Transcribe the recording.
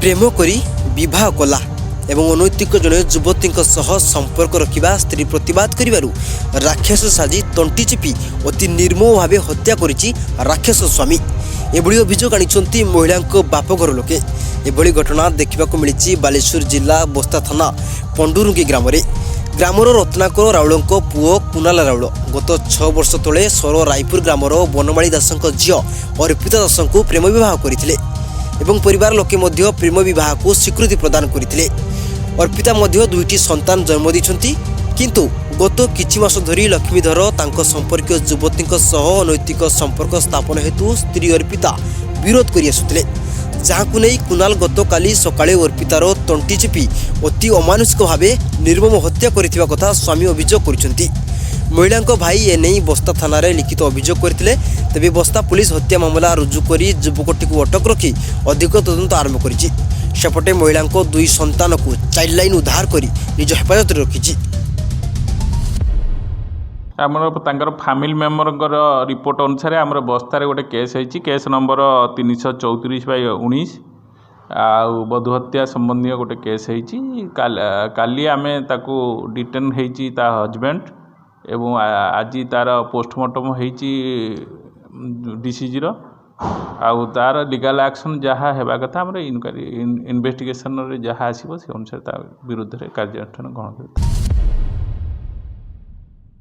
ପ୍ରେମ କରି ବିବାହ କଲା ଏବଂ ଅନୈତିକ ଜଣେ ଯୁବତୀଙ୍କ ସହ ସମ୍ପର୍କ ରଖିବା ସ୍ତ୍ରୀ ପ୍ରତିବାଦ କରିବାରୁ ରାକ୍ଷସ ସାଜି ତଣ୍ଟି ଚିପି ଅତି ନିର୍ମମ ଭାବେ ହତ୍ୟା କରିଛି ରାକ୍ଷସ ସ୍ୱାମୀ। ଏଭଳି ଅଭିଯୋଗ ଆଣିଛନ୍ତି ମହିଳାଙ୍କ ବାପଘର ଲୋକେ। ଏଭଳି ଘଟଣା ଦେଖିବାକୁ ମିଳିଛି ବାଲେଶ୍ୱର ଜିଲ୍ଲା ବସ୍ତା ଥାନା ପଣ୍ଡୁରୁଙ୍ଗି ଗ୍ରାମରେ। ଗ୍ରାମର ରତ୍ନାକର ରାଉଳଙ୍କ ପୁଅ କୁନାଲ ରାଉଳ ଗତ 6 ବର୍ଷ ତଳେ ସର ରାୟପୁର ଗ୍ରାମର ବନମାଳୀ ଦାସଙ୍କ ଝିଅ ଅର୍ପିତା ଦାସଙ୍କୁ ପ୍ରେମ ବିବାହ କରିଥିଲେ ଏବଂ ପରିବାର ଲୋକେ ମଧ୍ୟ ପ୍ରେମ ବିବାହକୁ ସ୍ୱୀକୃତି ପ୍ରଦାନ କରିଥିଲେ। ଅର୍ପିତା ମଧ୍ୟ ଦୁଇଟି ସନ୍ତାନ ଜନ୍ମ ଦେଇଛନ୍ତି। କିନ୍ତୁ ଗତ କିଛି ମାସ ଧରି ଲକ୍ଷ୍ମୀଧର ତାଙ୍କ ସମ୍ପର୍କୀୟ ଯୁବତୀଙ୍କ ସହ ଅନୈତିକ ସମ୍ପର୍କ ସ୍ଥାପନ ହେତୁ ସ୍ତ୍ରୀ ଅର୍ପିତା ବିରୋଧ କରି ଆସୁଥିଲେ, ଯାହାକୁ ନେଇ କୁନାଲ ଗତକାଲି ସକାଳେ ଅର୍ପିତାର ତଣ୍ଟି ଚିପି ଅତି ଅମାନୁଷିକ ଭାବେ ନିର୍ମମ ହତ୍ୟା କରିଥିବା କଥା ସ୍ୱାମୀ ଅଭିଯୋଗ କରିଛନ୍ତି। ମହିଳାଙ୍କ ଭାଇ ଏନେଇ ବସ୍ତା ଥାନାରେ ଲିଖିତ ଅଭିଯୋଗ କରିଥିଲେ। ତେବେ ବସ୍ତା ପୁଲିସ ହତ୍ୟା ମାମଲା ରୁଜୁ କରି ଯୁବକଟିକୁ ଅଟକ ରଖି ଅଧିକ ତଦନ୍ତ ଆରମ୍ଭ କରିଛି। ସେପଟେ ମହିଳାଙ୍କ ଦୁଇ ସନ୍ତାନକୁ ଚାଇଲ୍ଡ ଲାଇନ୍ ଉଦ୍ଧାର କରି ନିଜ ହେଫାଜତରେ ରଖିଛି। ଆମର ତାଙ୍କର ଫ୍ୟାମିଲି ମେମ୍ବରଙ୍କର ରିପୋର୍ଟ ଅନୁସାରେ ଆମର ବସ୍ତାରେ ଗୋଟେ କେସ୍ ହେଇଛି, କେସ୍ ନମ୍ବର 334/19, ଆଉ ବଧୂ ହତ୍ୟା ସମ୍ବନ୍ଧୀୟ ଗୋଟେ କେସ୍ ହେଇଛି। କାଲି ଆମେ ତାକୁ ଡିଟେନ୍ ହେଇଛି ତା ହଜବେଣ୍ଡ, ଏବଂ ଆଜି ତାର ପୋଷ୍ଟମର୍ଟମ୍ ହେଇଛି ଡିସିଜ୍ର। ଆଉ ତାର ଲିଗାଲ୍ ଆକ୍ସନ୍ ଯାହା ହେବା କଥା, ଆମର ଇନକ୍ୱାରି ଇନଭେଷ୍ଟିଗେସନରେ ଯାହା ଆସିବ, ସେ ଅନୁସାରେ ତା ବିରୁଦ୍ଧରେ କାର୍ଯ୍ୟାନୁଷ୍ଠାନ ଗ୍ରହଣ କରିବ।